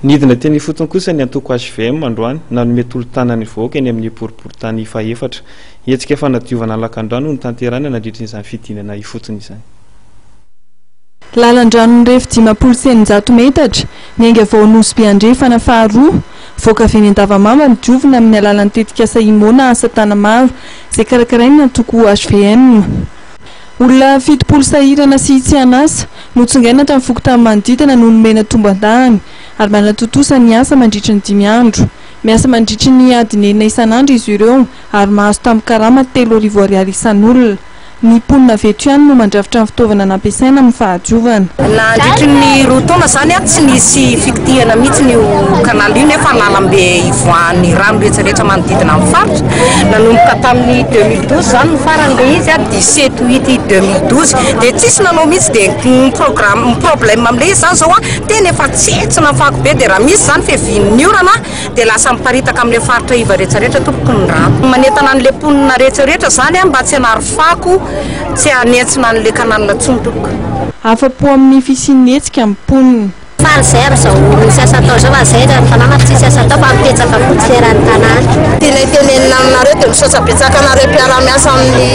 Nidina teny ifotony kosa ny antoko hvm androany, nanome tolo-tanana ny vahoaka eny amin'ny boriborintany fahefatra. Hetsika fanadiovana lakandrano no notanterahina nandritra izany fidinana ifotony izany. Lalan-drano mirefy 650 metatra, niainga vao Nosy Be Andrefana faharoa, voaka avy eny Andavamamba no diovina amin'ny alalan'ny tetikasa Imona asa tanamaro izay karakarain'ny antoko hvm. Olona 70 sahirana sy tsy an'asa, notsongaina tamin'ny fokontany manodidina no nomena tombandahiny ary manatontosa ny asa mandritry ny dimy andro. Miasa mandritry ny adiny enina isan'andro izy ireo ary mahazo tambin-karama 3000 ariary isan'olona. Ny mponina avy eto ihany no mandrafitra ny fitaovana nampiasaina amin'ny fahadiovana. Nandritry ny roa taona izany tsy nisy fikitihana mihitsy io canal io nefa lalambe ivoahan'ny rano rehetra rehetra manodidina ny faritra. Nanomboka tamin'ny 2012 izany ny farany ilay izy, 17 huit 2012 dia tsisy nanao mihitsy dia ny programme, ny problème amin'ilay izy izany izao tena efa tsentsina fako be dia raha misy izany fiavian'ny orana dia lasa miparitaka amin'ilay faritra iva rehetra rehetra tompoko ny rano. Manentana an'ilay mponina rehetra rehetra izany mba tsy hanary fako, tsy hanentsina an'ilay canal intsony tompoko. Afa-po amin'ny fisian'ny hetsika ny mponina. Faly izay amin'izao misy asa atao izao fa izay raha ny tanàna tsisy asa atao fa mipetraka fotsiny eran'ny tanàna. Tianay tenenina aminareo dia misaotra betsaka anareo mpiara-miasa amin'ny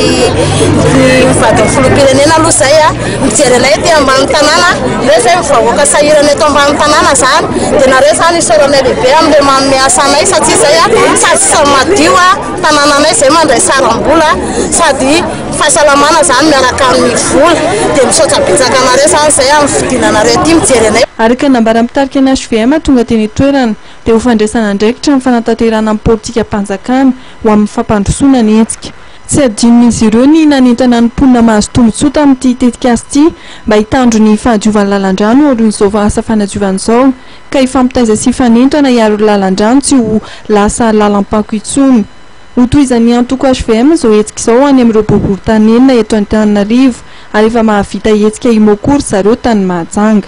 ny vadin'ny filoham-pirenena aloha izay a, mijery anay aty ambany tanàna, ireo izay ny vahoaka sahirana eto ambany tanàna izany, dia nareo izany isaoranay lehibe amin'ilay manome asa anay satria izay a sady samy madio a tanànanay izay mandray saram-bola sady Fahasalamana zany miaraka amin'ny vola dia misaotra betsaka anareo zany zay amin'ny fidinanareo aty mijery anay. Araka ny nambaran'ny mpitarika ny hvm tonga teny an-toerana dia ho fandraisana andraikitra amin'ny fanatanterahana ny politikam-panjakana ho amin'ny fampandrosoana ny hetsika. Tsy adinon'izy ireo ny nanentana ny mponina mahazo tombontsoa tamin'ity tetikasa ity mba hitandro ny fahadiovan'ny lalan-drano aorian'izao asa fanadiovana izao ka hifampitaiza sy hifanentana hiaro ny lalan-drano tsy ho lasa lalam-pako intsony. Hotohizan'ny antoko hvm izao hetsika izao any amin'ireo boriborintany enina eto Antananarivo ary efa mahavita hetsika Imoco ry zareo tany Mahajanga.